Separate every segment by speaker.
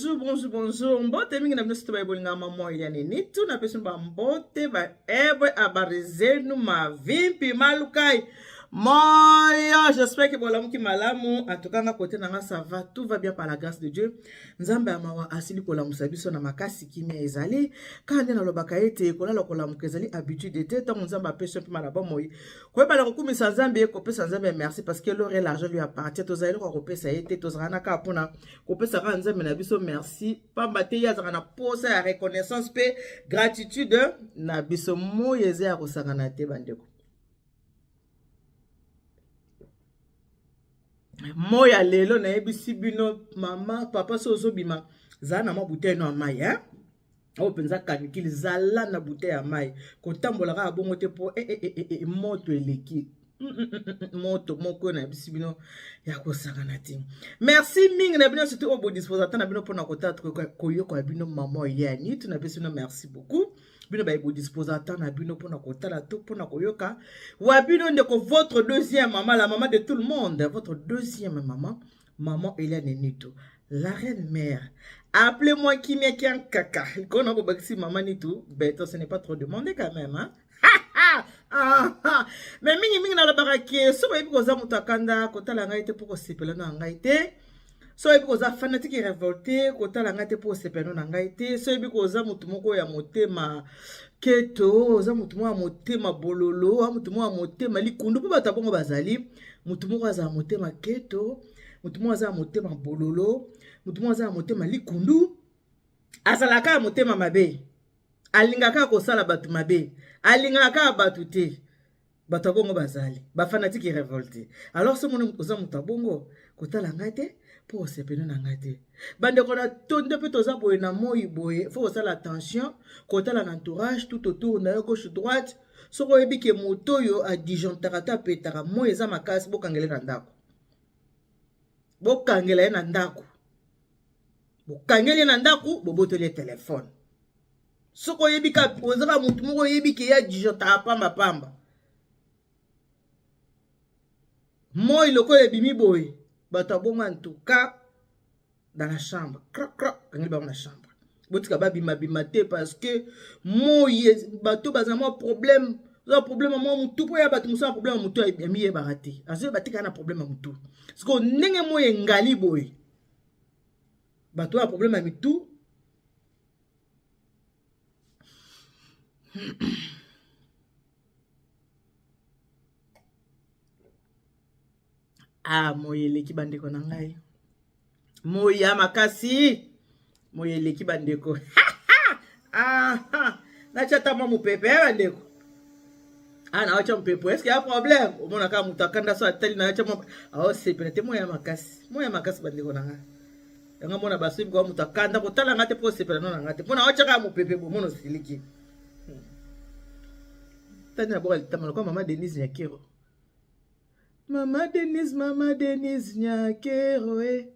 Speaker 1: Bonjour, bonjour, bonjour. Mbote mingi na bino surtout baye bolinga maman Eliane Nitu na pesi ba mbote ba ebwe habari zenu mavimpi malukai. Moyo, j'espère que bolamuki malamu. En tout cas, nga côté na nga ça va, tout va bien par la grâce de Dieu. Nzambe ya mawa asili kolamusa biso na makasi kimia ezali. Kaka nde nalobaka ete kolala kolamuka ezali habitude te ntango Nzambe apesi yo mpema na bomoi. Koyeba na kokumisa Nzambe, kopesa Nzambe merci parce que l'or et l'argent lui appartient. Tozali eloko ya kopesa ye te, tozalaka na kaka mpona kopesa kaka Nzambe na biso merci, pamba te ye azalaka na posa ya reconnaissance mpe gratitude na biso. Moi eza ya kosangana te bandeko. Moi ya lelo nayebisi bino mama papa, so ozobima zala na mwa bouteille no ya mai hein? Oyo mpenza canicule, zala na bouteille ya mai, kotambola kaka bongo te mpo e, e, e, e, moto eleki moto moko nayebisi bino ya kosakana te. Merci mingi na bino surtout oyo bodisposa ata na bino mpona kotala koyoka bino mama Yani tunapesi bino merci beaucoup. Bino baye bodisposa ata na bino mpona kotala to mpona koyoka wa bino ndeko, votre deuxième maman, la maman de tout le monde, votre deuxième maman, maman Eliane Nitu, la reine mère. Appelez-moi Kimia Kiankaka. Likolo na kobakisi mama Nitu beto, ce n'est pas trop demandé quand même, hein? Ah, ah. Mais mingi mingi nalobaka ke soki oyebi koza moto akanda, kotala ngai te mpo kosepela na ngai te. So oyebi koza fanatique révolté, kotala ngai te mpo osepela na ngai te. So oyebi koza motu moko ya motema keto, oza motu moko ya motema bololo, oza motu moko ya motema likundu, mpo bato ya bongo bazali motu moko azala motema keto, motu moko aza ya motema bololo, motu moko aza ya motema likundu, azalaka ya motema mabe, alingaka kosala bato mabe, alingaka kaka bato te. Bato ya bongo bazali bafanatike révolté. Alors so moni oza moto ya bongo, kotala ngai te mpo osepene na ngai te. Bandeko na tondo mpe toza boye na moi boye, faut kosala attention, kotala na entourage tout autour na yo, gauche, droite. Soki oyebi ke moto oyo adijontaka to apetaka, moi eza makasi, bokangela ye na ndako, bokangela ye na ndako, bokangeli ye na ndako, bobotoli ye telefone. Soki oyebi ka ozaka motu moko oyebi ke ya dijontaka pambapamba, moi lokola ebimi boye, bato ya bongo en tout cas dans la chambre, cro cro, kangeli bango na chambre, botika babimabima te parce que moi bato baza mwa problème, oza problème ya mwa motu mpo ya bato mosusu na problème ya motu amiyebaka te, azoyeba te kaka na problème ya motu. Siko ndenge moi engali boye, bato ya problème ya mitu. Ah, moi eleki bandeko na ngai, moi ya makasi, moi eleki bandeko. Ah, natya ata mwa mopepe ya bandeko. Ah, naotya mopepe, est-ce ya problème? Omona kaka moto akanda so atali naotya mwa aosepela te. Moi ya makasi, moi ya makasi bandeko na ngai. Yango mona basoki kwa moto akanda, kotala ngai te mpo osepela no na ngai te, mpo naotya kaka mopepe, bomona osiliki. Tani naboka litama lokola mama Denise Nyakero, mama Denise, mama Denise Nyakero e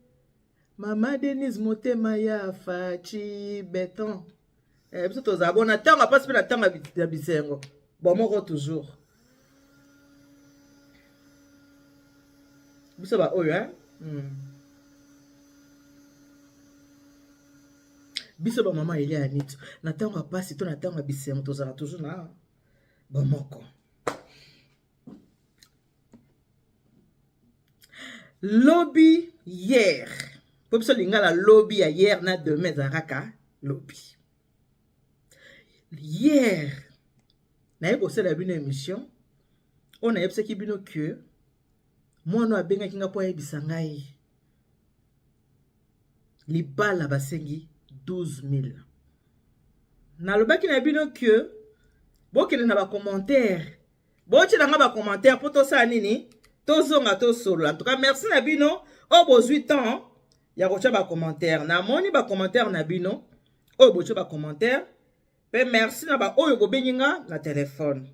Speaker 1: mama Denise, motema ya Faci Beton. Eh, biso tozala bona ntango apasi mpe na ntango ya bisengo bomoko toujours biso baoyo, eh? Biso bamama Elia ya Nitu, na ntango ya pasi to na ntango ya bisengo, tozala toujours na bomoko. Lobi, hier, po biso lingala, lobi ya hier na demain ezalaka kaka lobi. Hier naye kosala bino émission oyo, nayebisaki bino ke mwana oyo abengaki nga mpo ayebisa ngai libala basengi 12 000. Nalobaki na bino ke bokende na bacommentaire, botiela nga bacommentaire mpo tosala nini, tozonga tosolola. En tout cas, merci na bino oyo bozwi temps ya kotia bacommentaire. Namoni bacommentaire na bino oyo botie bacommentaire, mpe merci na baoyo bobengi nga na telefone.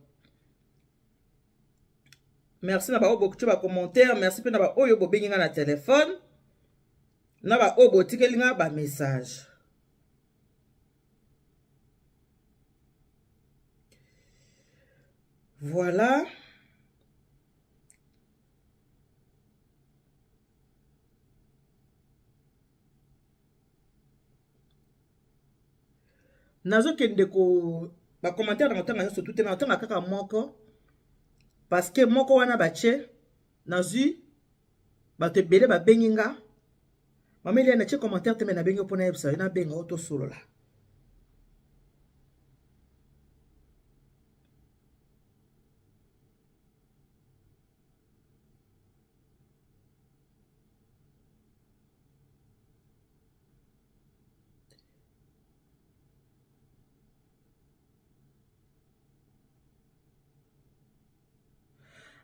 Speaker 1: Merci na baoyo botie bacommentaire, merci mpe na baoyo bobengi nga na telefone, na baoyo botikeli nga bamessage. Voilà. Nazokende ko bacommentaire na kotanga nyonso tu te, na kotanga kaka moko parce que moko wana batie, nazwi bato ebele babengi nga: "Mama Eliane, natie commentaire te, me nabengi mpo nayebisa yo, nabenga o tosolola."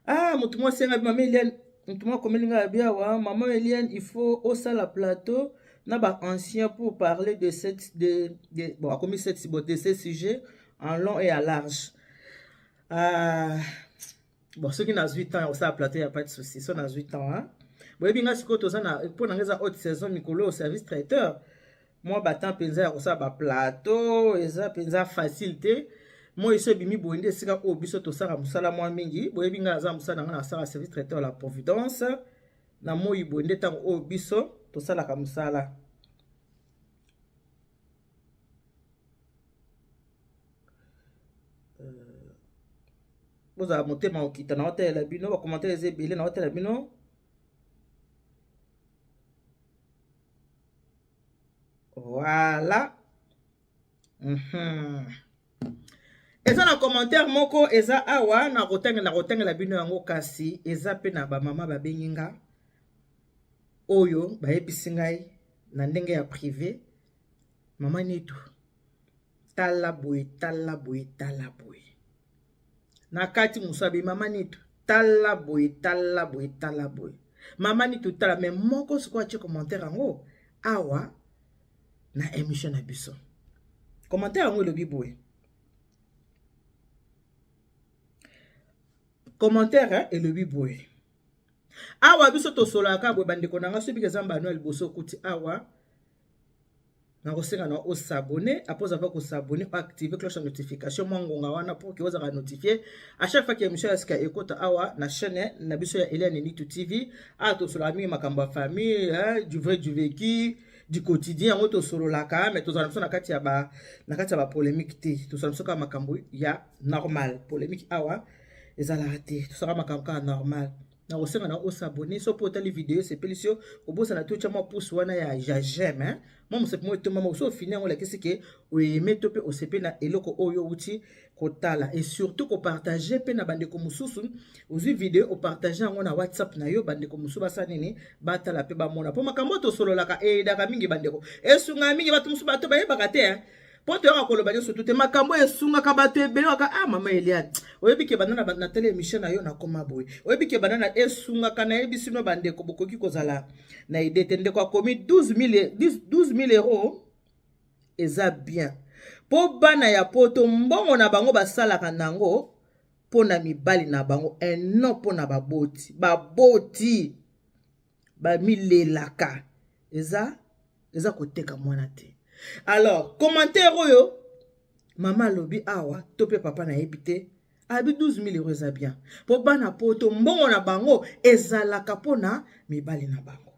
Speaker 1: Ah, moto moko asenga: "Mama Eliane." Moto moko akomeli ngai abi awa: "Mama Eliane, il faut osala plateau na baancien pour parler de cette de bon, akomi cette, bon, de ce sujet en long et à large." Ah, bon, soki nazwi temps ya kosala plateau, ya pas de souci. So nazwi temps, hein? Boyebi nga sikoyo toza na, mpo na nga eza haute saison mikolo oyo, service traiteur. Mwa batemps mpenza ya kosala baplateau eza mpenza facile te. Moi eso ebimi boye nde esika oyo biso tosala mosala mwa mingi. Boyebi ngai aza mosala na ngai, nasala service traiteur la Providence. Na moi boye nde ntango oyo biso tosalaka mosala. Bozala motema kokita, na otalela bino bacommentaire eza ebele, na otalela bino. Voilà. Eza na commentaire moko eza awa, na kotangela bino yango. Kasi eza mpe na bamama babengi nga oyo bayebisi ngai na ndenge ya privé: "Mama Nitu, tala boye, tala boye, tala boye." Na kati mosu abe: "Mama Nitu, tala boye, tala boye, tala boye. Mama Nitu, tala." Mais moko sikoyo atie commentaire yango awa na émission na biso. Commentaire yango elobi boye, commentaire elobi boye: awa biso tosololaka boye, bandeko na nga. Soki eza mbano ya liboso okuti awa, nakosenga na os'abonner. Après avoir kos'abonner, oactive cloche ya notification, mwa ngonga wana, pour que ozalaka notifié à chaque fois que émission ya sika ekota awa na chaîne na biso ya Eliane Nitu TV. Awa tosololaka mingi makambo ya famille, hein, du vrai, du vécu, du quotidien. Yango tosololaka, mais tozala biso na kati ya bapolémique te. Tosala biso kaka makambo ya normal. Polémique awa ezalaka te, tosalaka makambo kaka normal. Na kosenga na os'abonner. So mpo otali video esepelisi yo, obosana te otya mwa pouce wana ya j'aime, mwa mosapi moko etombama. So ofini yango, olakisi ke oyeme to mpe osepeli na eloko oyo outi kotala. Et surtout kopartager mpe na bandeko mosusu. Ozwi video, opartager yango na WhatsApp na yo, bandeko mosusu basala nini? Batala mpe bamona, mpo makambo oyo tosololaka eyedaka mingi bandeko, esungaka mingi bato mosusu. Bato bayebaka te, mpo toyaka koloba nyonso tu te. Makambo esungaka bato ebele. Waka: "Ah, mama Eliane, oyebi ke banda na tele émission na yo nakoma boye. Oyebi ke banda na." Esungaka, nayebisi bino bandeko, bokoki kozala na idée te. Ndeko akomi: 12 000 euros eza bien mpo bana ya poto, mbongo na bango basalaka nango mpo na mibali na bango, eno mpo na baboti. Baboti bamilelaka, eza koteka mwana te. Alors commentaire oyo mama alobi awa to mpe papa, nayebi te, abi 12 000 euros eza bien mpo bana poto, mbongo na bango ezalaka mpona mibali na bango.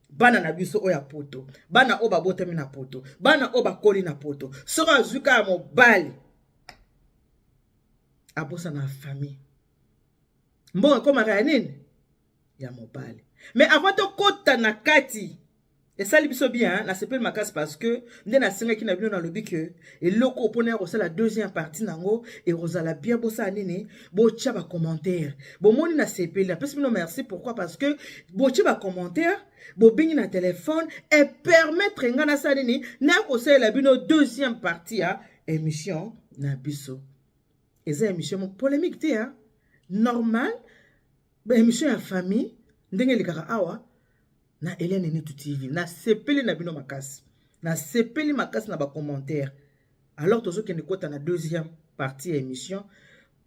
Speaker 1: Bana na biso oyo ya poto, bana oyo babotami na poto, bana oyo bakoli na poto, soki azwi kaka mobali, abosana na famille, mbongo ekomaka ya nini? Ya mobali. Mais avant tokɔta na kati, esali biso bien, nasepeli makasi, parce que nde nasengaki na bino, nalobi ke eloko mpona ya kosala deuxième partie nango ekozala bien. Bosala nini? Botya bacommentaire. Bomoni, nasepeli, napesi bino merci. Pourquoi? Parce que botya bacommentaire, bobengi na telefone, epermettre ngai nasala nini? Naya kosalela bino deuxième partie ya émission na biso. Eza émission polémique te, hein? Normal, baémission ya famille ndenge elekaka awa na Eliane Nitu TV. Nasepeli na bino makasi, nasepeli makasi na bacommentaire. Alors tozokende kota na deuxième partie ya émission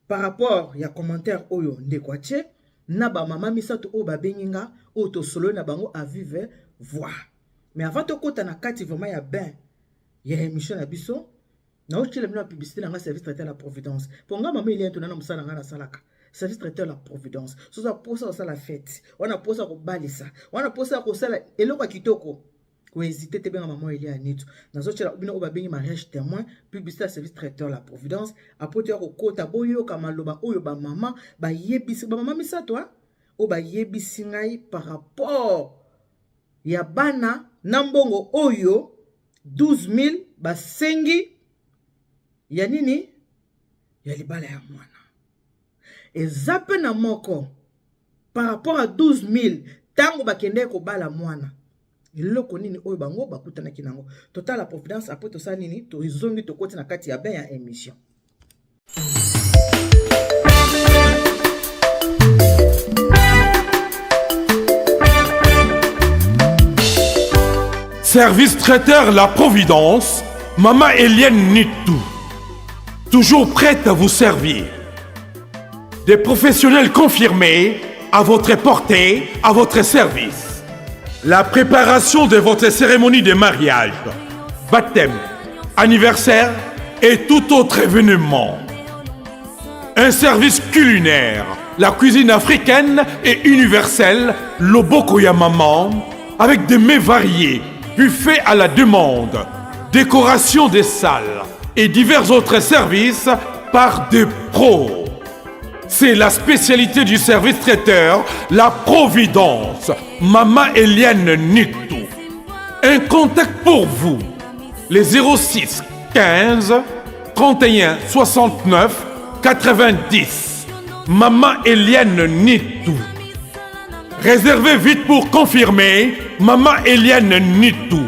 Speaker 1: par rapport ya commentaire oyo ndeko atie na bamama misato oyo babengi nga, oyo tosololi na bango à vive voix. Mais avant tokɔta na kati vraiment ya bain ya émission na biso, naotiela bino ya publicité na nga, service traiteur la Providence. Mpo nga mama Eliane, tona na mosala na nga, nasalaka service traiteur la Providence. Soza mposa kosala fête wana, mposa kobalisa wana, mposa kosala eloko ya kitoko. Kohésite te, benga mama Elia Nitu. Nazotyela bino oyo babengi mariage témoin, publicité ya service traiteur La Providence. Apo toya kokota, boyoka maloba oyo bamama bayebisi, bamama misato oyo bayebisi ngai par rapport ya bana na mbongo oyo 12 000 basengi ya nini, ya libala ya mwana. Eza mpe na moko par rapport à 12 000, ntango bakendeki kobala mwana, eloko nini oyo bango bakutanaki nango. Totala Providence, après tosala nini, tozongi, tokoti na kati ya bain ya émission.
Speaker 2: Service traiteur La Providence, Maman Eliane Nitou. Toujours prête à vous servir. Des professionnels confirmés à votre portée, à votre service. La préparation de votre cérémonie de mariage, baptême, anniversaire et tout autre événement. Un service culinaire, la cuisine africaine et universelle, loboko ya maman, avec des mets variés, buffet à la demande, décoration des salles et divers autres services par des pros. C'est la spécialité du service traiteur, La Providence, Mama Eliane Nitou. Un contact pour vous, les 06 15 31 69 90. Maman Eliane Nitou. Réservez vite pour confirmer, Maman Eliane Nitou.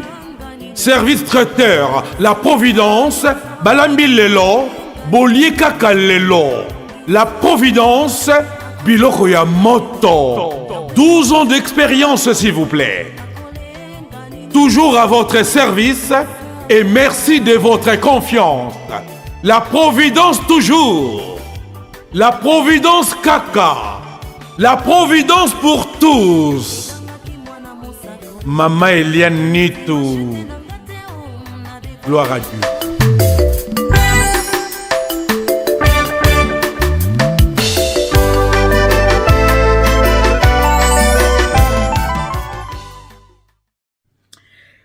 Speaker 2: Service traiteur, La Providence, Balambi Lelo, Bolie Kaka Lelo. La Providence, Biloko ya Moto. 12 ans d'expérience, s'il vous plaît. Toujours à votre service et merci de votre confiance. La Providence toujours. La Providence Kaka. La Providence pour tous. Maman Eliane Nitou. Gloire à Dieu.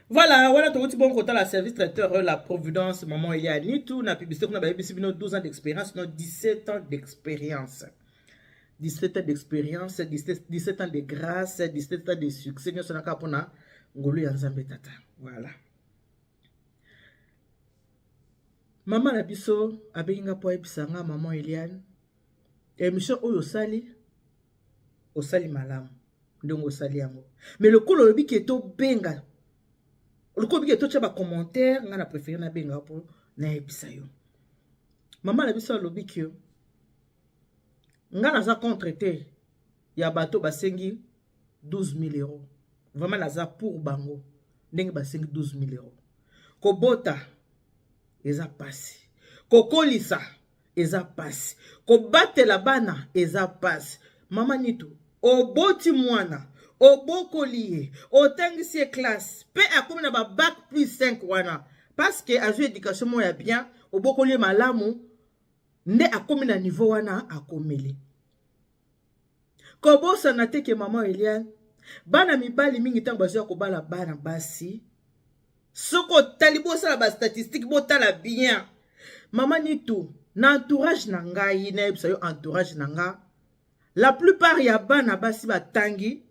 Speaker 1: Voilà, wana tokoti bongo kotala service traiteur La Providence, maman Elia Nitu. Na publicité kuna bayebisi bino 12 ans d'expérience, non, 17 ans d'expérience, 17 ans d'expérience, 17, 17 ans de grâce, 17 ans de succès, nyonso na kaka mpona ngolu ya Nzambe Tata. Voilà, mama na biso abengi nga mpo ayebisa nga: "Mama Eliane, émission oyo osali, osali malamu ndenge osali yango, mais lokola olobi ke tobenga, lokola olobi ke totya bacommentaire, ngai na préféré nabenga mpo nayebisa yo." Mama na biso alobi ke ngai naza contre te ya bato basengi 12 000 euros. Vraiment naza pour bango ndenge basengi 12 000 euros. Kobota eza pasi, kokolisa eza pasi, kobatela bana eza pasi. Mama Nitu, oboti mwana, obokoli ye, otangisi ye classe mpe akomi na babac plus 5 wana, parce que azwi éducation moko ya bien, obokoli ye malamu nde akomi na niveau wana akomeli. Kobosana te ke, mama Eliane, bana mibali mingi ntango bazwi ya kobala bana basi, soki otali, bosala bastatistique, botala bien, mama Nitu, na entourage na ngai, nayebisa yo, entourage na nga, la plupart ya bana basi batangi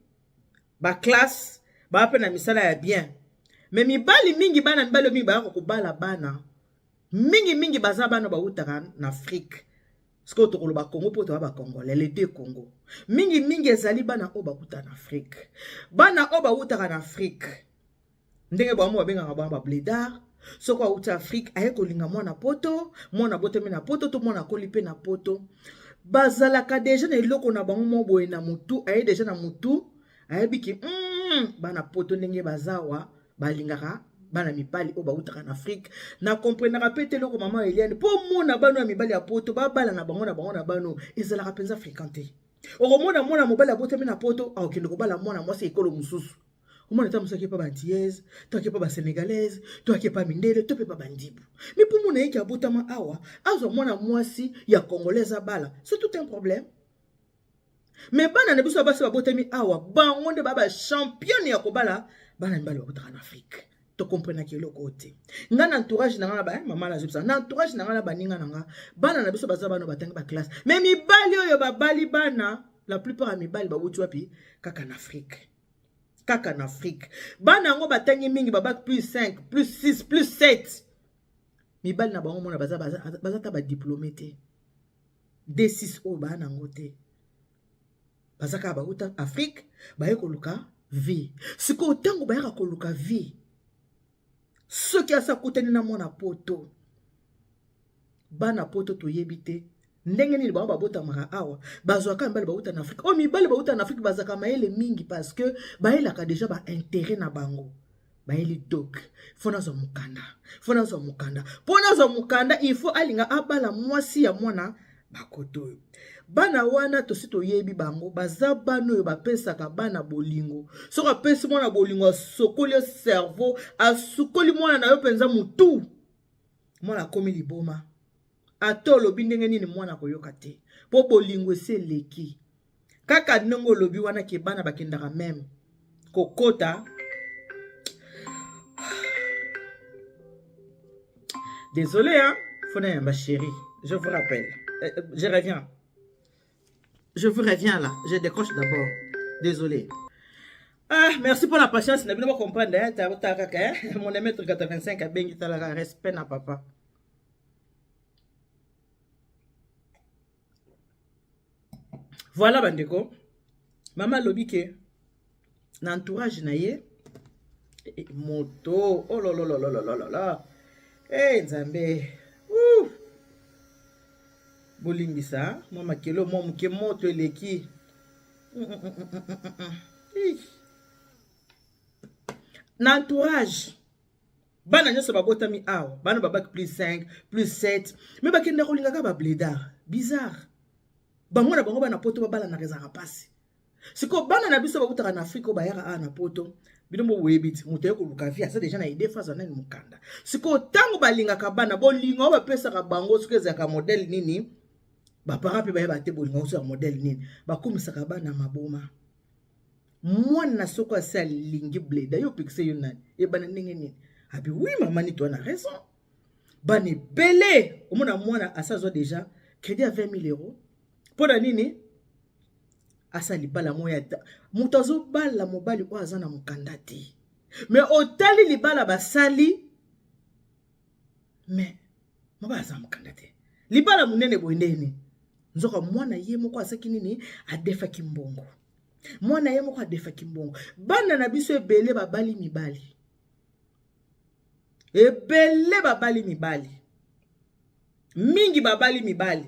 Speaker 1: baclasse, baa mpe na misala ya bien, mais mibali mingi, bana mibali mingi bayaka kobala bana mingimingi baza bana bautaka na Afrique. Sikoyo tokoloba Congo mpo toya Bacongolais, les deux Congo. Mingimingi ezali bana oyo bakuta na Afrique, bana oyo bautaka na Afrique, ndenge bango babengaka bango bablédard. Soki auti Afrique, aye kolinga mwana Poto, mwana botami na Poto to mwana akoli mpe na Poto, bazalaka déjà na eloko na bango mo boye na motu. Aye déjà na motu, ayebiki bana Poto ndenge bazawa, balingaka bana mibali oyo bautaka na Afrique. Na comprenaka mpe te eloko, mama Eliane, mpo mona bano ya mibali ya Poto babala na bango na bango na bano, ezalaka mpenza fréquent te. Okomona mwana mobali abotami na Poto akokende kobala mwana mwasi ekolo mosusu. Omona ta mosu ake pa baantillaise, to ake pa basénégalaise, to ake pa mindele, to mpe pa bandibu. Mais mpo mona yeke abotama awa, azwa mwana mwasi ya congolaise abala, c'est tout un problème. Mais bana na biso ya basi babotami awa, bango nde baa bachampionne ya kobala. Bana mibali bakotaka na Afrique. Tokomprenaki eloko oyo te. Nga na entourage na nga na ba eh, mama nazobisa na entourage na nga na baninga na nga, bana na biso baza bana batangi baklasse, mais mibali oyo babali bana, la plupart ya mibali bawuti wapi? Kaka na Afrique, kaka na Afrique. Bana yango batangi mingi, babak plus 5, plus 6, plus 7. Mibali na bango mona baza baza ta badiplome te, D6 oyo baa nango te, baza kaka bauta Afrique, baye koluka vie. Sikoyo ntango bayaka koluka vie, soki asa akutani na mwana poto, bana poto toyebi te ndenge nini bango babotamaka awa, bazwaka mibali bauta na Afrique. Oyo mibali bauta na Afrique bazalaka mayele mingi, parce que bayelaka deja baintérêt na bango. Bayeli dok, fo nazwa mokanda, fo nazwa mokanda, mpo nazwa mokanda il faut alinga abala mwasi ya mwana bakoto oyo. Bana wana tosi toyebi bango, baza bana oyo bapesaka bana bolingo. Soki apesi mwana bolingo, asokoli yo cerveau, asukoli mwana na yo mpenza motu, mwana akomi liboma. Ata olobi ndenge nini, mwana akoyoka te, mpo bolingo esi eleki. Kaka ndenge olobi wana ke bana bakendaka meme kokota. Désolé, hein, faut nayamba chérie. Je vous rappelle, je reviens, je vous reviens là, je décroche d'abord, désolé. Ah, merci pour la patience na bino, bocomprendre, hein, ta kaka, hein? Mon mètre 85 abengi, talaka respect na papa. Voilà bandeko, mama alobi ke na entourage na ye moto ololololololola. E Nzambe, uh! Bolimbisa mwa makelo mwa moke, moto eleki. Na entourage, bana nyonso babotami awa, bana babaki plus 5, plus 7, mais bakenda kolingaka bablédard bizarre. Bango na bango bana poto babalanaka, ezalaka mpasi. Sikoyo bana na biso bakutaka na Afrique oyo bayaka awa na poto, bino mo boyebi ti moto aye koluka vie, aza deja na idée phase nani mokanda. Sikoyo ntango balingaka bana, bolingo oyo bapesaka bango soki ezalaka modèle nini, baparent mpe bayeba te bolingo yango soki ya modèle nini, bakomisaka bana maboma. Mwana soko asi alingi bleda, yo opekisa yo nani? Ebana ndenge nini? Abi oui, mama nito wana raison. Bana ebele omona mwana asi azwa déjà crédit ya 20 000 euros. Mpo na nini? Asa libala moko ya moto azobala mobali oyo aza na mokanda te, mais otali libala basali, mais mobali aza na mokanda te, libala monene boye ndeni? Nzoka mwana ye moko asaki nini? Adefaki mbongo. Mwana ye moko adefaki mbongo. Bana na biso ebele babali mibali, ebele babali mibali, mingi babali mibali,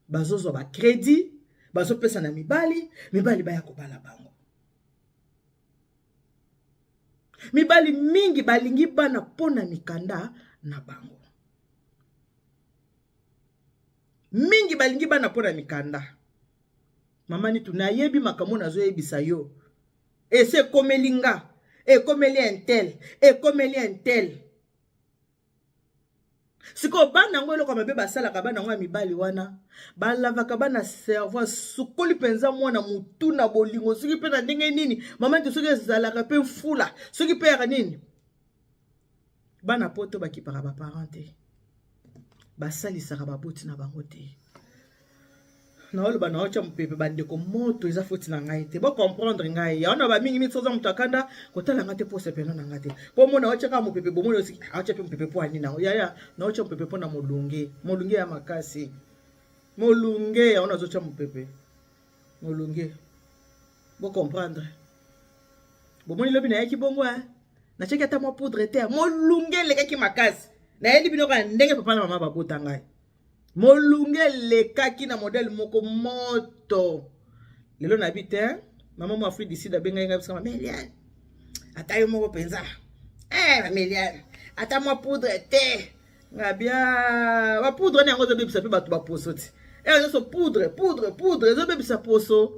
Speaker 1: bazozwa bacrédit, bazopesa na mibali, mibali baya kobala bango. Mibali mingi balingi bana mpo na mikanda na bango. Mingi balingi bana mpo na mikanda. Mama Nitu, nayebi makambo nazoyebisa yo. Ese ekomeli nga, ekomeli intel, ekomeli intel. Sikoyo bana yango, eloko mabe basalaka bana yango ya mibali wana, balavaka bana cerveau, asukoli mpenza mwana motu na bolingo, soki mpe na ndenge nini. Mama Nitu, soki ezalaka mpe mfula, soki mpe yaka nini, bana poto bakipaka baparent te, basalisaka baboti na bango te. Naoloba, naotya mopepe, bandeko, moto eza foti na ngai te, bocomprendre ngai. Yango na bamingi mingi, soza moto akanda kotala ngai te, mpo sepena na ngai te, mpo mona aotya kaka mopepe, bomoni osiki aotya mpe mopepe mpo anini yango. Yaya, naotya mopepe mpo na molunge, molunge ya makasi, molunge yango nazotya mopepe, molunge, bocomprendre. Bomoni lobi nayaki bongo, natiaki ata mwa poudre te, molunge elekaki makasi. Nayeli bino kaka ndenge papa na mama babota ngai. Molunge elekaki na modèle moko moto. Lelo nayebi te, mama mo Afrique du Sud abengai ngai bisika, mama Eliane, ata yo moko mpenza, mama Eliane, ata mwa poudre te. Ngabia bapoudre ni yango ezobebisa mpe bato baposo ti eyo nyonso, poudre, poudre, poudre ezobebisa poso.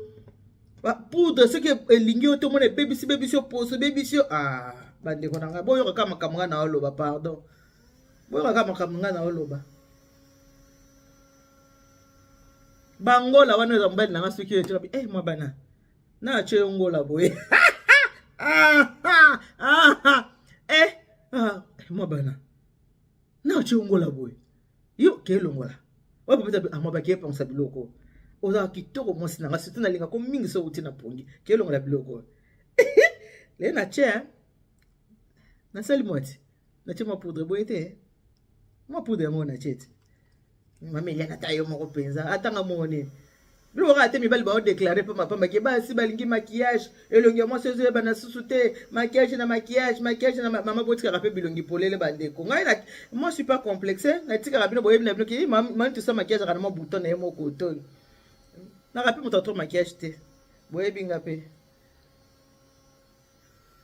Speaker 1: Poudre soki elingi yo te, omona ebebisi, bebisi yo poso, ebebisi yo. Ah, bandeko na ngai, boyoka kaka makambo ngai na oloba, pardon, boyoka kaka makambo ngai na oloba. Bangola wana eza mobali na nga, soki etiaka eh, mwa bana na atye yo ngola boye. Ah, ah, ah, ah. Eh, ah, mwa bana na otie ongola boye yo kee longola oyo papa ah, mwa bakee pangusa biloko ozalaka kitoko mwasi na nga surtout nalinga ko mingi so outi na pongi kee longola biloko leye na tie nasali mwati natie mwa poudre boye te mwa poudre yango natie te Mama Eliane ata yo moko mpenza atanga moko nini biloko kaka te mibali baodeklare pamba pamba ke basi balingi maquillage elongi ya mwasi ezoyebana susu te maquillage na maquillage maquillage na mama botikaka mpe bilongi polele bandeko ngai na moi suis pas complexe natikaka bino boyebi na bino ke mami tosa maquillage akana mwa bouton na ye moko to naka mpe moto atro maquillage te boyebi nga mpe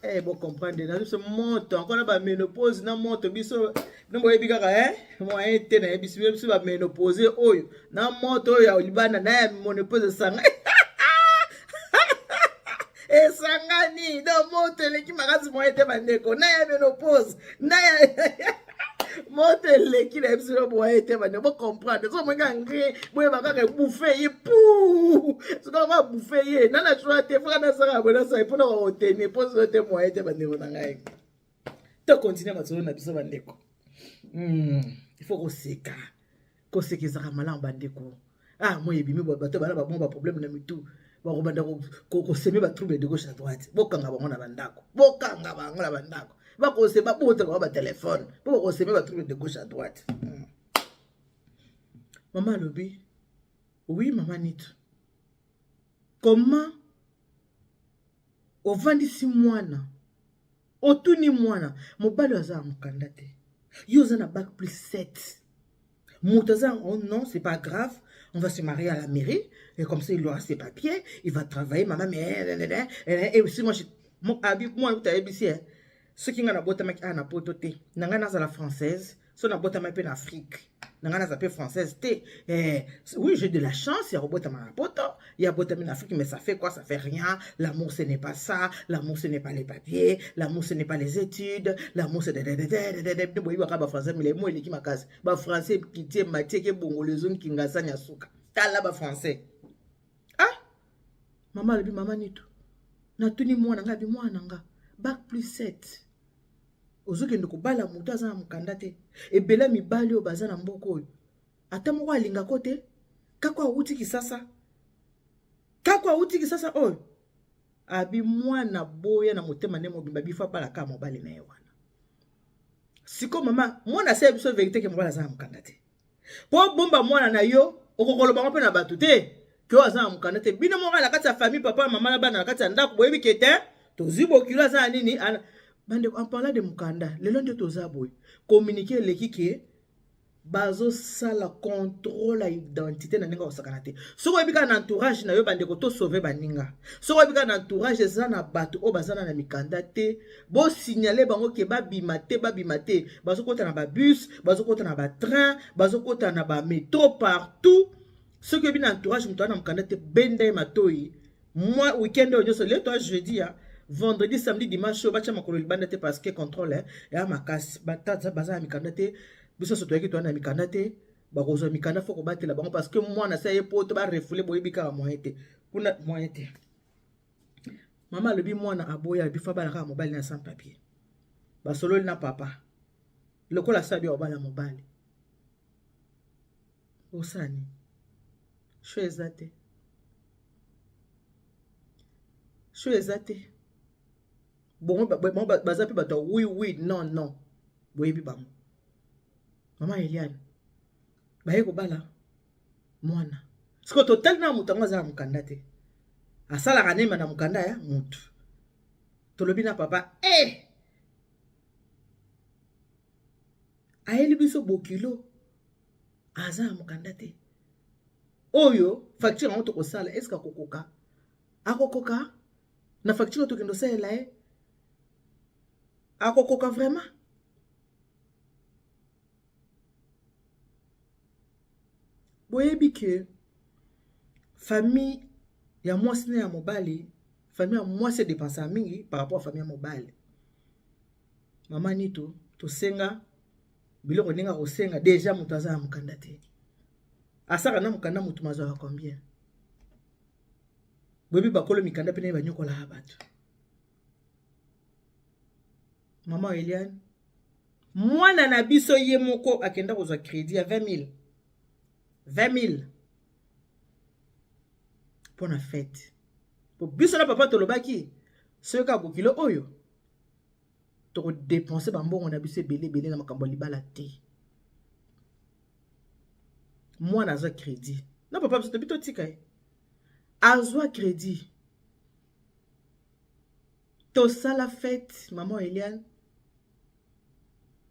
Speaker 1: Eh, bo comprendre na biso moto encore na ba ménopause na moto biso bino boyebi kaka eh moyen te na biso biso ba ménopause oyo na moto oyo ya libanda na ya ménopause esanga esangani donc moto eleki makasi moyen te bandeko na ya ménopause na ya moto eleki na biso boye te bande bocomprendre soki omongi angre boyeba kaka ebouffe ye pu soki yango abouffe ye nana joa te foka nasaka boye nasala mpona kokotene mpo soki te moye te bandeko na ngai to continue masolo na biso bandeko hmm, il faut koseka koseka ezalaka malamu bandeko ah moi ebimi bato bana babongo baproblème na mitu bakobanda koseme batrouble de gauche à droite bokanga bango na bandako bokanga bango na bandako bakose babota bango batelefone mpo bakoseme batrouble de gauche à droite hmm. Mama alobi oui mama nitu comment ovandisi mwana otuni mwana mobali oyo aza na mokanda te yo oza na bac plus 7 moto aza oh non c'est pas grave on va se marier à la mairie et comme ça il aura ses papiers il va travailler mama mais et aussi moi je abi mwana kuta ayebisi eh, soki ngai nabotamaki awa na poto te na ngai nazala française so nabotamaki mpe na afrique na ngai naza mpe française te eh, oui j'ai de la chance ya kobotama na poto ya botami na afrique mais ça fait quoi ça fait rien l'amour ce n'est pas ça l'amour ce n'est pas les papiers l'amour ce n'est pas les études l'amour c'est bino boyebaka bafrançais mile mo eleki makasi bafrançais kitie matie ke bongolo ezongi kingasani ya suka tala bafrançais ah mama alobi mama nitu natuni mwana nga abi mwana nga bac plus 7 ozokende kobala moto aza na mokanda te ebele mibali oyo baza na mboka oyo ata moko alingako te kako awuti kisasa kako awuti kisasa oyo abi mwana boya na motema nde mobimba bifo abalaka mobali na ye wana sikoyo mama mwana asala biso verite ke mobali aza na mokanda te mpo bomba mwana na yo okokoloba ngo mpe na bato te ke oyo aza na mokanda te bino moko na kati ya famille papa mama na bana na kati ya ndako boyebi ke te tozwi bokilo aza na nini bandeko en parlant de mokanda lelo nde toza boye communiqué eleki ke bazosala contrôle ya identité na ndenge akosakana te soki oyebi kaka na entourage na yo bandeko to sauve baninga soki oyebi kaka na entourage eza na bato oyo baza na na mikanda te bosignale bango ke babima te babima te bazokota na babus bazokota na batrain bazokota na bametro partout soki oyebi na entourage moto wana na mokanda te benda ye matoi mwa weekend oyo nyonso lelo toa jeudi ya vendredi samedi dimanche oyo batya makolo libanda te parce que contrôle ya makasi baza na mikanda te biso nyonso toyaki toa na mikanda te bakozwa mikanda fo kobatela bango parce que mwana se aye poto barefoule boyebi kaka moyen te kuna moyen te mama alobi mwana aboya alobi fo abala kaka mobali na sans papier basololi na papa lokola sabi obala mobali osala nini sho eza te sho eza te bongo baza mpe bato ya oui oui non non boyebi bango mama eliane baye kobala mwana sikoyo totali na moto yango aza na mokanda te asalaka nema na mokanda ya motu tolobi na papa e eh! ayeli biso bokilo aza na mokanda te oyo facture yango tokosala eske akokoka akokoka na facture tokende osalela ye akokoka vraiment boyebi ke famille ya mwasi na ya mobali famille ya mwasi edepensaka mingi par rapport ya famille ya mobali mama nito tosenga biloko ndenge akosenga deja moto aza na mokanda te asaka na mokanda moto mazwaka combien boyebi bakolo mikanda mpe naye banyokolaka bato. Mama Eliane, mwana na biso ye moko akenda kozwa crédit ya 20 000. 20 000 mpo na fete. Po biso na papa tolobaki soki kaka bokilo oyo tokodepense bambongo na biso ebele ebele na makambo ya libala te. Mwana azwa crédit na papa biso tobi totika ye azwa crédit, tosala fete. Mama Eliane,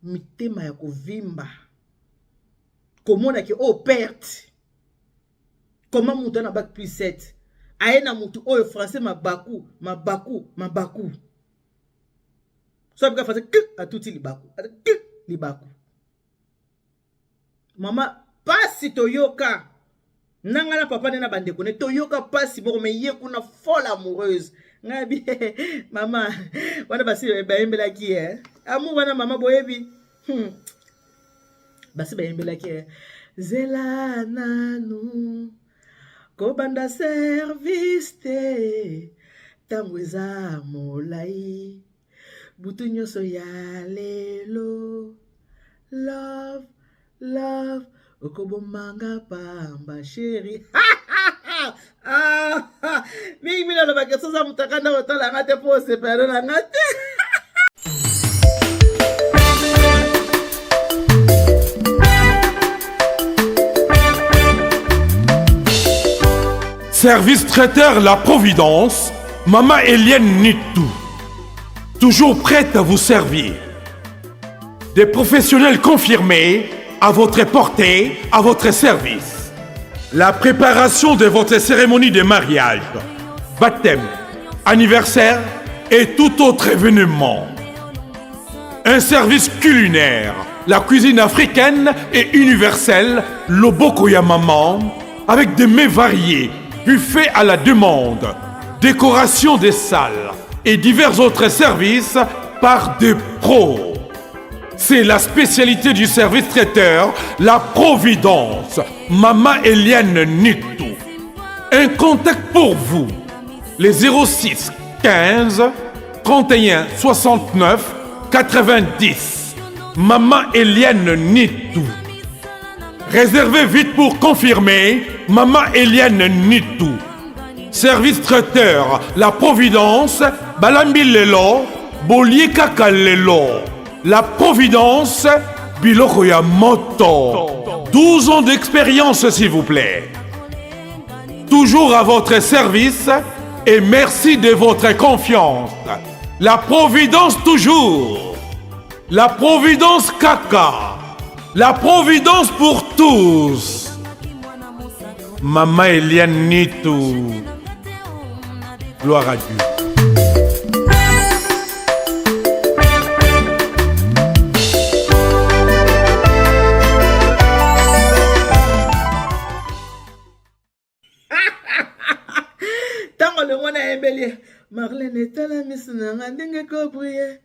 Speaker 1: mitema ya kovimba komona ke oyo perte. Koma moto na bac plus 7 aye na motu oyo français mabaku mabaku mabaku, so abika français k atuti libaku k libaku. Mama, pasi toyoka nanga na papa nde na bandeko ne toyoka pasi moko me ye kuna folle amoureuse. Ngai bi mama wana basi bayembelaki ye amour wana. Mama, boyebi, Basi bayembelaki ye zela nanu kobanda service te, ntango eza molai, butu nyonso ya lelo, love love, okobomanga pamba chéri. Mingi mingi alobaka soza moto akanda kotalanga te mpo osepela na nga te.
Speaker 2: Service traiteur La Providence, Mama Eliane Nitou. Toujours prête à vous servir. Des professionnels confirmés à votre portée, à votre service. La préparation de votre cérémonie de mariage, baptême, anniversaire et tout autre événement. Un service culinaire, la cuisine africaine et universelle, Loboko ya Maman, avec des mets variés, buffet à la demande, décoration des salles et divers autres services par des pros. C'est la spécialité du service traiteur, La Providence, Mama Eliane Nitou. Un contact pour vous, les 06 15 31 69 90. Mama Eliane Nitou. Réservez vite pour confirmer, Mama Eliane Nitou. Service traiteur, La Providence, balambi lelo, bolie kaka lelo. La Providence, biloko ya moto. 12 ans d'expérience, s'il vous plaît. Toujours à votre service et merci de votre confiance. La Providence toujours. La Providence kaka. La Providence pour tous. Mama Eliane Nitou. Gloire à Dieu.
Speaker 1: Ntango longo nayembeli Marlene, etala miso na nga ndenge kobrille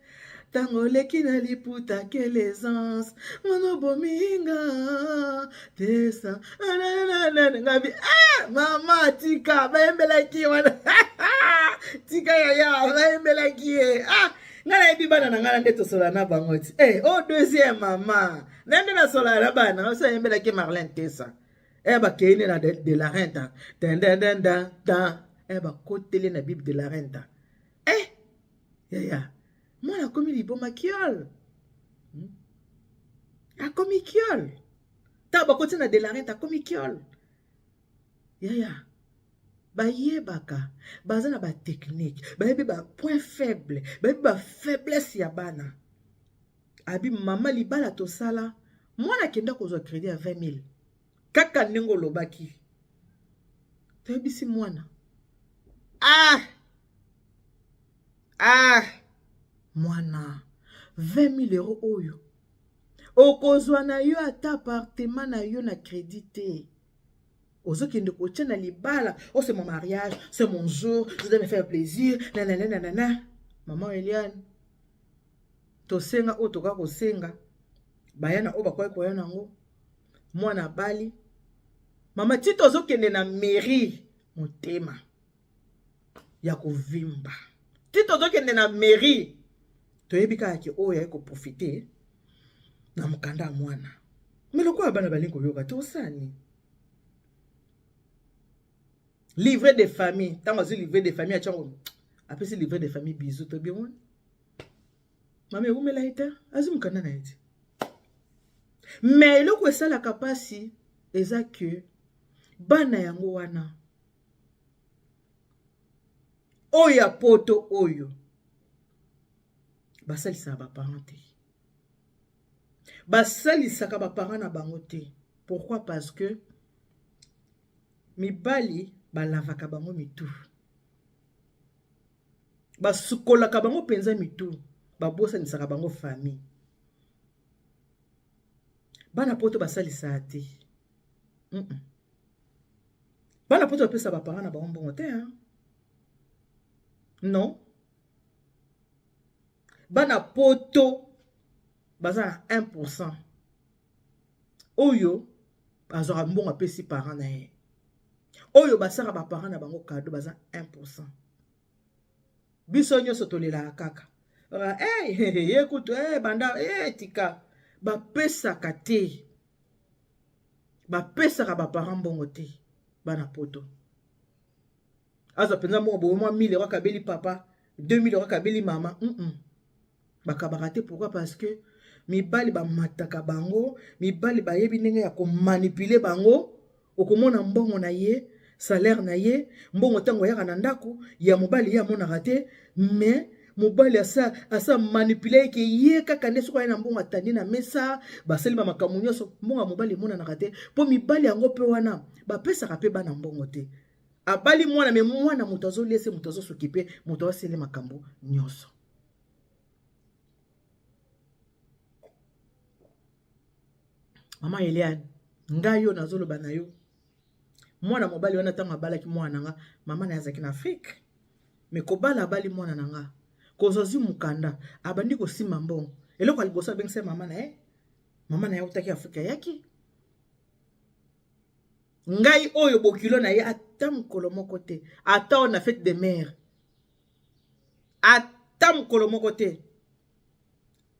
Speaker 1: ntango oleki na liputa, quelle aisance, mwana obominga tesa ngabi. Ah, mama tika, bayembelaki wana, tika yaya, bayembelaki ye. Ah, ngai nayebi bana na ngai na nde tosola na bango ti. Eh, oh, deuxième mama na nde nasolaka na bana oso ayembelaki Marlene Tesa. E bakei nde na de la renta tendendenda ta, e bakoteli na bible de la renta. Eh yaya, mwana akomi liboma kiol, Akomi kiol ntango bakoti na de la renta, akomi kiol. Yaya, bayebaka, baza na batechnique, bayebi bapoint faible, bayebi bafaiblesse ya bana. Abi mama, libala tosala, mwana akenda kozwa crédit ya 20 000 kaka ndenge olobaki. Toyebisi mwana, ah ah, mwana, 20 000 euro oyo okozwa na yo ata appartement na yo na crédit te, ozokende kotia na libala. Oh, c'est mon mariage, c'est mon jour, je dois me faire plaisir, nanana nanana. Mama Eliane, tosenga oyo toka kosenga, baya na oyo bakoki koya nango. Mwana abali, mama, ti tozokende na mairie, motema ya kovimba, ti tozokende na mairie. Toyebi kaka ke oyo aye koprofite na mokanda ya mwana. Me lokola bana balingi koyoka te, osala nini? Livret de famille, ntango azwi livret de famille atyango, apesi livret de famille bizu to bien wana. Mama ewumela ye te, azwi mokanda na ye te. Me eloko esalaka mpasi eza ke bana yango wana oyo ya poto oyo basalisaka baparent te, basalisaka baparent na bango te. Pourquoi? Parce que mibali balavaka bango mitu, basukolaka bango mpenza mitu, babosanisaka bango famille. Bana poto basalisaka te. Bana poto bapesa baparent na bango mbongo te, hein? Non, bana poto baza na 1% oyo bazwaka mbongo apesi parent na ye, oyo basaka baparent na bango kado baza 1%. Biso nyonso tolelaka kaka hey, ye kutu hey, banda hey, tika bapesaka te, bapesaka baparent mbongo te. Bana poto azwa mpenza mbongo boye mwa 1000 euro akabeli papa, 2000 euro akabeli mama. Bakabaka te. Pourquoi? Parce que mibali bamataka bango, mibali bayebi ndenge ya komanipuler bango. Okomona mbongo na ye, salaire na ye, mbongo ntango oyaka na ndako ya mobali, ye amonaka te, mais mobali asa manipule eke ye kaka nde soki aye na mbongo, atandi na mesa, basali ba makambo nyonso. Mbongo ya mobali emonanaka te, mpo mibali yango mpe wana bapesaka mpe bana mbongo te. Abali mwana, me mwana moto azoliese, moto azosokipe, moto asali makambo nyonso. Mama Eliane, ngai oyo nazoloba na yo, mwana mobali wana, ntango abalaki mwana na nga, mama na ye azalaki na Afrique. Me kobala, abali mwana na nga, kozwa zwi mokanda, abandi kosimba mbongo, eloko ya liboso abengisa mama na ye. Mama na ye autaki Afrika, ayaki. Ngai oyo bokilo na ye, ata mokolo moko te, ata oyo na fête de mère, ata mokolo moko te,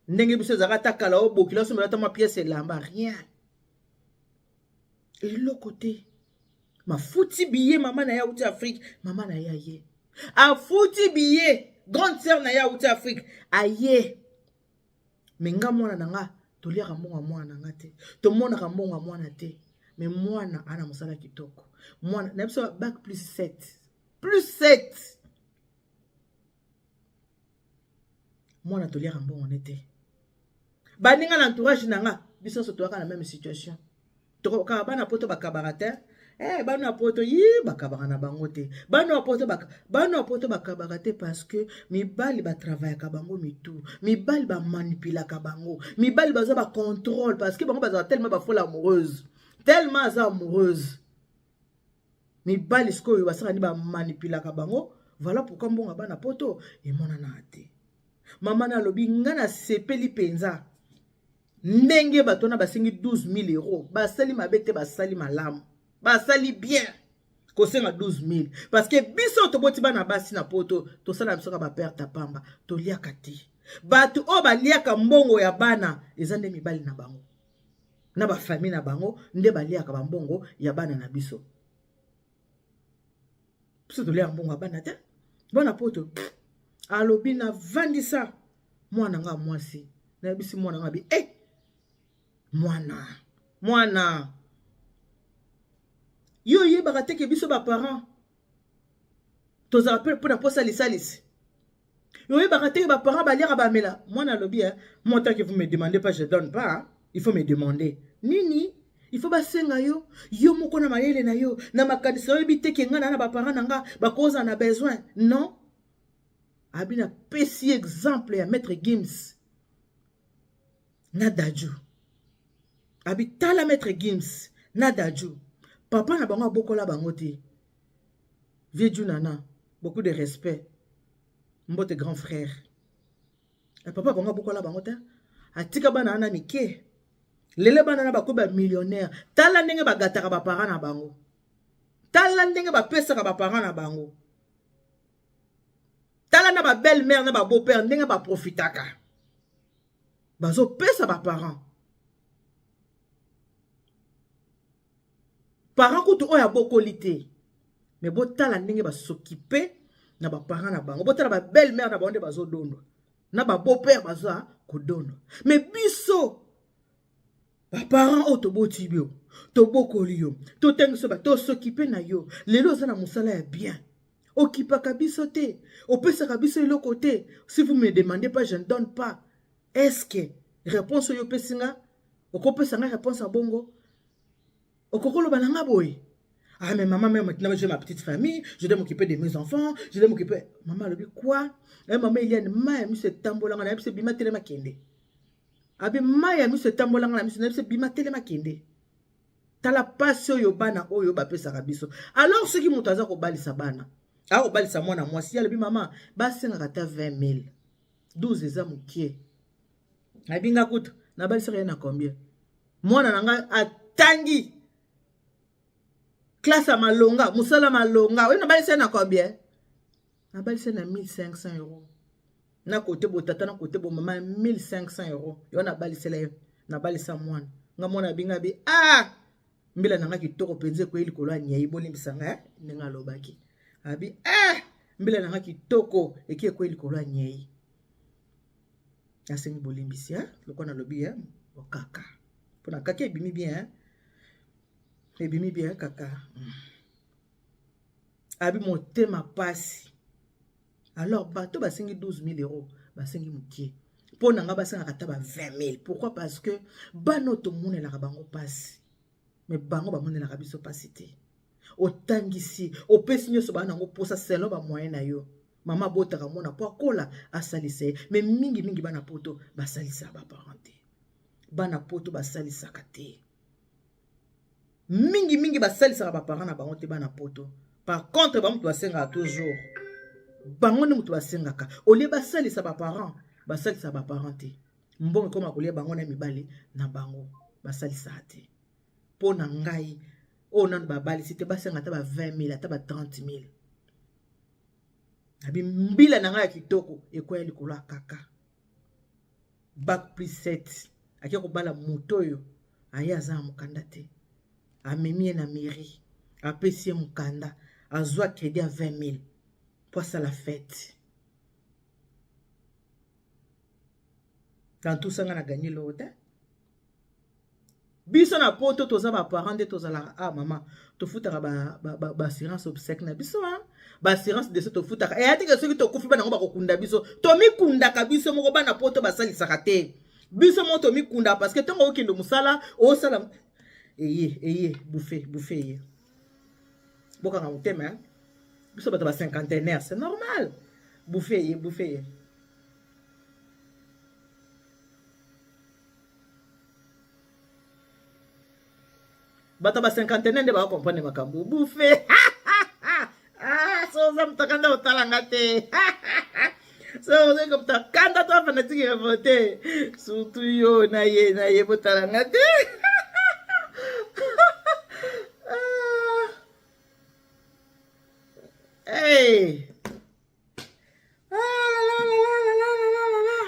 Speaker 1: ndenge biso ezalaka ata kala, oyo bokilo asombela ata mwa pièce elamba, rien, eloko te. Mafuti billet, mama na ye auti Afrique, mama na ye aye, afuti billet, grande sœur na ye auti Afrique, aye. Me nga mwana na nga, toliaka mbongo ya mwana na nga te, tomonaka mbongo ya mwana te. Me mwana ana mosala kitoko, mwana na biso bac plus 7, plus 7. Mwana toliaka mbongo ne te. Baninga na entourage na nga, biso nyonso toyaka na même situation. Tokokaka bana poto bakabaka te. Eh, bana ya poto yi bakabaka na bango te. Bana ya poto bakabaka te, parce que mibali batravayaka bango mitu, mibali bamanipulaka bango, mibali baza bacontrôle, parce que bango bazala tellement bafolle amoureuse, tellement aza amoureuse. Mibali sikoyo basala nini? Bamanipulaka bango. Voilà pourquoi mbongo ya bana poto emonanaka te. Mama na alobi, nga nasepeli mpenza ndenge bato wana basengi 12 000 euros. Basali mabe te, basali malamu, basali bien kosenga 12 000, parce que biso toboti bana basi na poto, tosala biso ka baperte ya pamba, toliaka te. Bato oyo baliaka mbongo ya bana eza nde mibali na bango na bafamille na bango nde baliaka bambongo ya bana na biso. Biso toliaka mbongo ya bana te. Bana poto alobi, navandisa mwana nga mwasi, nayebisi mwana nga bi e mwana, mwana yo oyebaka te ke biso baparent tozala mpe mpona posa lisalisi. Yo oyebaka te ke baparent baliaka, bamela. Mwana alobi, moi, tant que vous me demandez pas, je donne pas. Il faut me demander nini? Il faut basenga yo? Yo moko na mayele na yo, na makanisi, oyebi te ke nga na baparent na nga bakozala na besoin? Non. Abi napesi exemple ya Maître Gims na Dadju. Abi tala Maître Gims na Dadju, papa na bango abokola bango te. Vieux Junana, beaucoup de respect, mbote grand frère. Papa bango abokola bango te, atika bana wana mike. Lelo bana na bakomi bamillionnaire. Tala ndenge bagataka baparent na bango, tala ndenge bapesaka baparent na bango, tala na babelle mère na babeau père ndenge baprofitaka. Bazopesa baparent, parent kutu oyo abokoli te, me botala ndenge basokipe na baparent na bango. Botala babelle mare na bango nde bazodondwa, na babeau-père baza kodondwa. Me biso baparent oyo toboti yo, tobokoli yo, totangisi yo, tosokipe na yo, lelo oza na mosala ya bien, okipaka biso te, opesaka biso eloko te. Si vous me demandez pas, je ne donne pas. Est-ce que réponse oyo opesi nga, okopesa nga réponse ya bongo? Okokoloba na nga boye: "Ah mais maman, mais maintenant j'ai ma petite famille, je dois m'occuper de mes enfants, je dois m'occuper." Maman alobi quoi? Eh, mama Eliane, mai ya miso etambolanga na biso, bima, telema, kende. Abi mai ya miso etambolanga na miso na biso, bima, telema, kende. Tala pasi oyo bana oyo bapesaka biso. Alors soki moto aza kobalisa bana, akobalisa mwana mwasi, alobi: "Mama, basengaka ata 20 000, 12 eza mokie." Nabinga kutu nabalisaka ye na combien? Mwana na ngai atangi classe ya malonga, mosala malonga oyo, nabalisa ye na combien? Nabalisa ye na 1500 euros, na kote botata, na kote bomama, 1500 euros. Yo nabalisela ye, nabalisa mwana nga. Mwana abinga bi: "Ah, mbila na nga kitoko mpenza ekwei likolo ya nyei." Bolimbisa nga ndenge alobaki. Abi: "Ah, mbila na nga kitoko eki ekwei likolo ya nyei." Asengi bolimbisi lokola nalobi okaka mpona kaka ebimi bien, ebimi bien kaka. Abi motema pasi. Alors bato basengi 12 000 euros, basengi mokie. Mpo na nga basengaka ata ba 20 000. Pourquoi? Parce que bana oyo tomonelaka bango mpasi, me bango bamonelaka biso mpasi te. Otangisi, opesi nyonso baa nango mposa selon bamoyen na yo. Mama abotaka mwana mpo akola, asalisa ye. Me mingimingi bana poto basalisaka baparent te. Bana poto basalisaka te, mingimingi basalisaka baparent na bango te, bana poto. Par contre, bango moto basengaka toujours, bango nde moto basengaka. Olie basalisa baparent, basalisaka baparent te. Mbongo ekoma kolia bango na mibali na bango, basalisaka te. Mpo na ngai, oyo nano babalisi te, basenga ata ba 20 000, ata ba 30 000. Abi mbila na ngai ya kitoko ekwya likolo ya kaka. Bac plus 7, ake kobala moto oyo aye aza na mokanda te. Amemi ye na mairie, apesi ye mokanda, azwa crédit ya 20 000 mpo asala fête. Dans tout ça, nga na gagné loko te. Biso na poto toza baparent nde tozalaka. Ah mama, tofutaka baassurance obsèque na biso, baassurance décès tofutaka. Eya teke soki tokufi, bana yango bakokunda biso. Tomikundaka biso moko. Bana poto basalisaka te, biso moko tomikundaka, parce que ntongo okende mosala, osala eye eye bufe bufe eye. Bokanga motema, biso bato ba cinquantenaire, c'est normal. Bufe eye, bufe eye. Bato ba cinquantenaire nde bakomprendre makambo bufe. Ah, so oza moto akanda, otalanga te. So ozali moto akanda to afanatike revolte, surtout yo na ye na ye, botalanga te. Hey. Ah, la, la, la, la, la, la, la, la.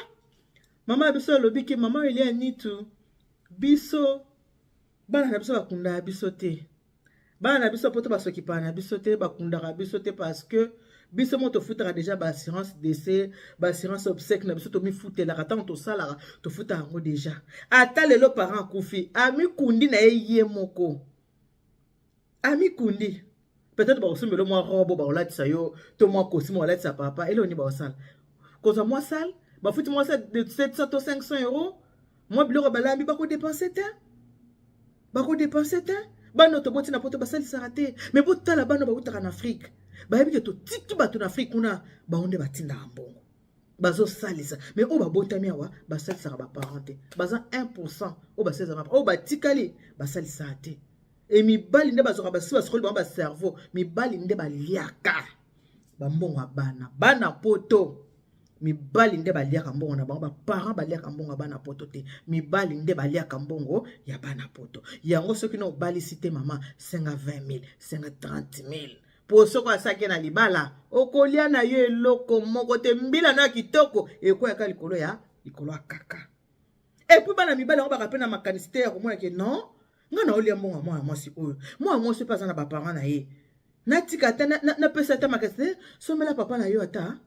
Speaker 1: Mama biso alobi ke mama Elia Nitu, biso bana na biso bakundaka biso te. Bana na biso poto basokipaka na biso te, bakundaka biso te, parce que biso moko tofutaka déjà baassurance décès, baassurance obsèque na biso tomifutelaka. Ntango tosalaka, tofutaka yango déjà. Ata lelo parent akufi, amikundi na ye ye moko, amikundi. Peut-être bakosombela mwa robe, bakolatisa yo, to mwa costume bakolatisa papa. Eloni bakosala kozwa mwa salle, bafuti mwa salle de 700 to 500 euros, mwa biloko balambi, bakodepense te, bakodepense te. Bana toboti na poto basalisaka te. Me botala bana bautaka na Afrique, bayebi ke totiki bato na Afrique kuna, bango nde batindaka mbongo, bazosalisa. Me oyo babotami awa basalisaka baparent te, baza 1 oyo basalisaka, oyo batikali basalisaka te. E mibali nde bazwaka, basi basokoli bango bacerveau. Mibali nde baliaka bambongo ya bana. Bana poto, mibali nde baliaka mbongo na bango. Baparent baliaka mbongo ya bana poto te, mibali nde baliaka mbongo ya bana poto. Yango soki na obalisi te, mama, senga 20 000, senga 30 000, mpo soki asaki na libala, okolia na yo eloko moko te. Mbila na ya kitoko ekweyaka likolo ya kaka. Et puis bana mibali yango baka pe na makanisi te ya komona ke non, nga na olia mbongo ya mwana mwasi oyo. Mwana mwasi pe aza na ba parents na ye. Natika ata napesa ata makanisi te, sombela papa na yo ata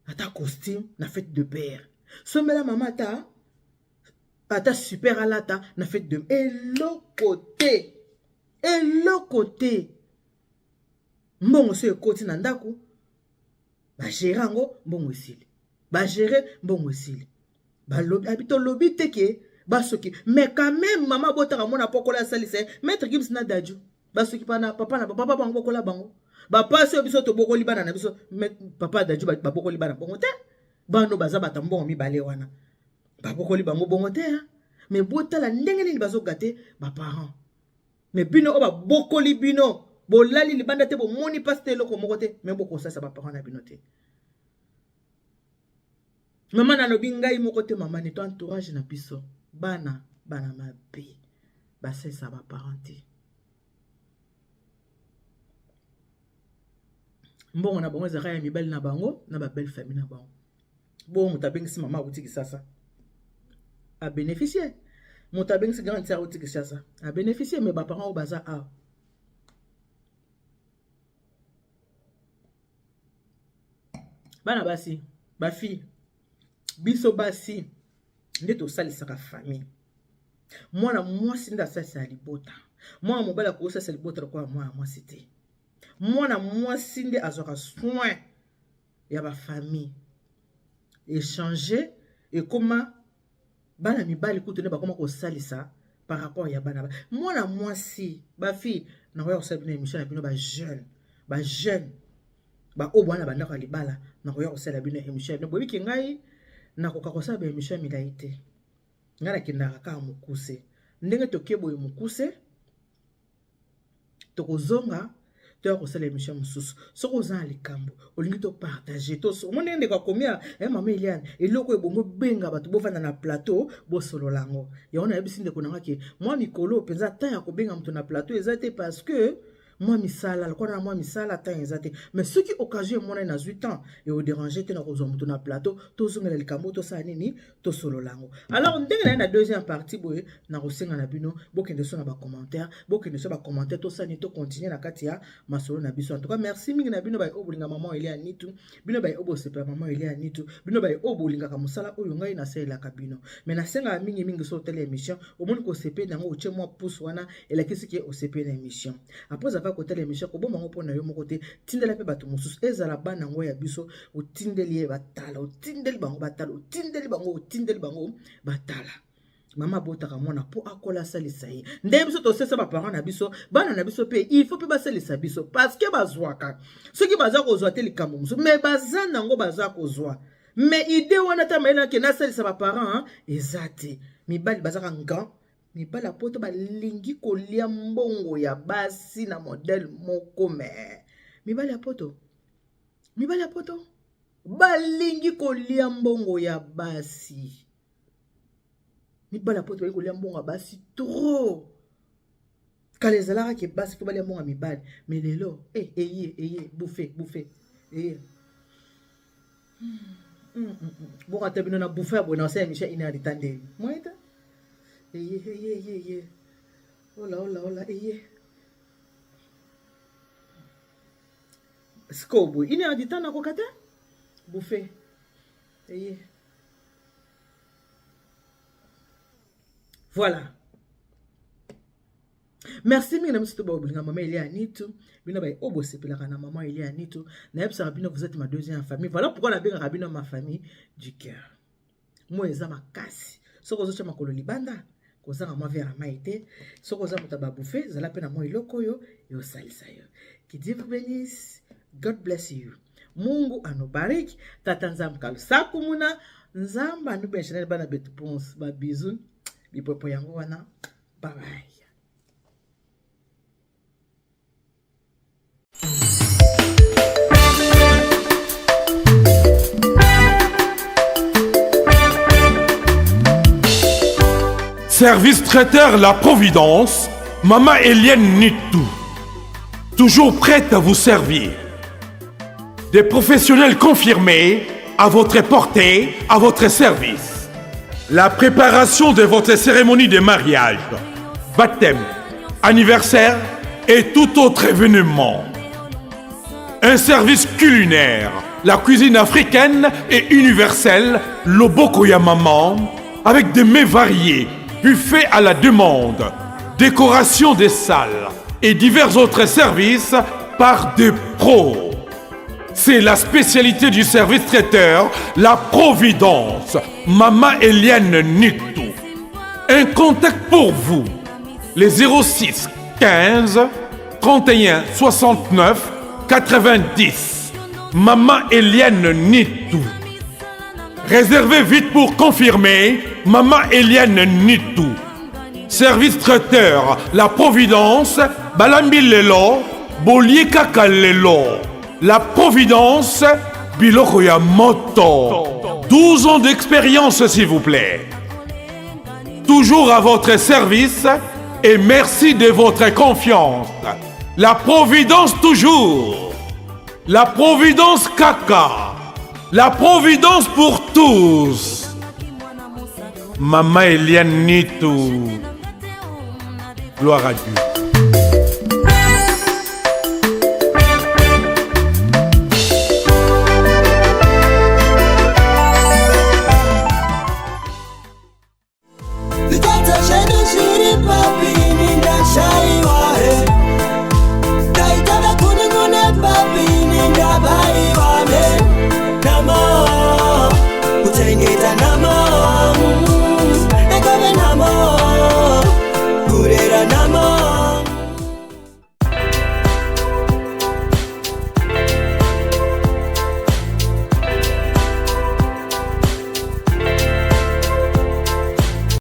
Speaker 1: ata costume na fête de père. Sombela mama ata ata super alata na fête de eloko te. Eloko te. Mbongo so ekoti na ndako, ba gérer yango mbongo esili. Ba gérer mbongo esili. Balobi abi tolobi te ke basoki mais quand même mama abotaka mwana pokola asalisa ye maître Gims na Dadju basoki pana papa na papa bango bokola bango bapasi oyo biso tobokoli bana na biso papa Dadju babokoli bana bongo te bano baza bata mbongo mibale wana babokoli bango bongo te mais botala ndenge nini bazogate ba parents mais bino oyo babokoli bino bolali libanda te bomoni mpasi te eloko moko te mais bokosalisa ba parents na bino te. Mama nalobi ngai moko te mama neto entourage na biso bana bana mabe basalisa ba parents te mbongo na bango ezalaka ya mibali na bango na ba belle famille na bango bongo moto abengisi mama akuti kisasa a bénéficier moto abengisi grande sœur akuti kisasa a bénéficier mais ba parents oyo baza awa bana basi bafille biso basi nde tosalisaka famille mwana mwasi nde asalisaka libota mwana mobali akosalisa libota lokola mwana mwasi te mwana mwasi nde azwaka soin ya bafamille echange ekoma bana mibali kutu nde bakoma kosalisa par rapport ya bana mwana mwasi bafille nakoya kosala bino émission na bino bajeune bajeune baoyo bwana bandako ya libala nakoya kosala bino émission ya bino boyebi ke ngai nakoka kosala ba émission ya milai te ngai nakendaka kaka mokuse ndenge toke boye mokuse tokozonga toya kosala émission mosusu soki oza na likambo olingi topartage omoni ndenge ndeko akomi ya eh, mama Eliane eloko ebongo benga bato bovanda na plateau bosolola yango yango nayebisi ndeko na nga ke mwa mikolo mpenza temps ya kobenga moto na plateau eza te parce que mwa misala lokola na mwa misala temps eza te mais soki occasion emonani nazwi temps ekoderange te na kozwa moto na plateau tozongela likambo tosala nini tosolola yango alors ndenge naye na deuxième partie boye nakosenga na bino bokende so na bacommentaire bokende so bacommentaire tosala nini tocontinue na kati ya masolo na biso en tout cas merci mingi na bino baye oyo bolinga mama Elia Nitu bino baye oyo bosepela mama Elia Nitu bino baye oyo bolingaka mosala oyo ngai nasalelaka bino mais nasengaka mingi mingi so otali émission omoni kosepeli yango otie mwa pouce wana elakisi ke osepeli na émission après avoir kotala émission kobomba yango mpo na yo moko te tindela mpe bato mosusu ezala bana yango ya biso otindeli ye batala otindeli bango batala otindeli bango otindeli bango batala mama abotaka mwana mpo akola asalisa ye ndenge biso tosesa baparent na biso bana na biso mpe il faut mpe basalisa biso parce que bazwaka soki baza kozwa te likambo mosusu me baza nango baza kozwa me ide wana ata mayele nake nasalisa baparent eza te mibali bazaka ngan mibali ya poto balingi kolia mbongo ya basi na modele moko me mibali ya poto mibali ya poto balingi kolia mbongo ya basi mibali ya poto balingi kolia mbongo ya basi trop kala ezalaka ke basi mpo balia mbongo ya mibali me lelo eh, eye eye bufe bufe eye hmm, hmm, hmm, bongo ata bino na bufe ya boye na osala émission ina ya litandeli moyeta eye eye eye eye ola ola ola eye sikoyo boye une heure du temps nakoka te buffet eye voilà merci mingi na biso to bolinga mama Elia Nitu bino baye oyo bosepelaka na mama Elia Nitu nayebisaka bino vous êtes ma deuxième famille voilà pourquoi nabengaka bino ma famille du cœur moi eza makasi soki ozotya makolo libanda kozanga mwa verre ya mai te soki oza moto ya babufe zala mpe na mwa eloko oyo eosalisa yo que Dieu vous bénisse God bless you Mungu anubariki tata nzambe kalusaku muna nzambe anubenshana bana betu ponse babizu bipopo yango wana bye bye
Speaker 2: Service traiteur La Providence, Mama Eliane Nitou. Toujours prête à vous servir. Des professionnels confirmés à votre portée, à votre service. La préparation de votre cérémonie de mariage, baptême, anniversaire et tout autre événement. Un service culinaire, la cuisine africaine et universelle, Loboko ya Maman, avec des mets variés, buffet à la demande, décoration des salles et divers autres services par des pros. C'est la spécialité du service traiteur, la Providence, Mama Eliane Nitou. Un contact pour vous, les 06 15 31 69 90. Mama Eliane Nitou. Réservez vite pour confirmer, Mama Eliane Nitou. Service traiteur, la Providence, Balambi Lelo, Bolie Kaka Lelo. La Providence, Biloko ya Moto. 12 ans d'expérience, s'il vous plaît. Toujours à votre service et merci de votre confiance. La Providence toujours. La Providence Kaka. La Providence pour tous. Mama Eliane Nitou. Gloire à Dieu.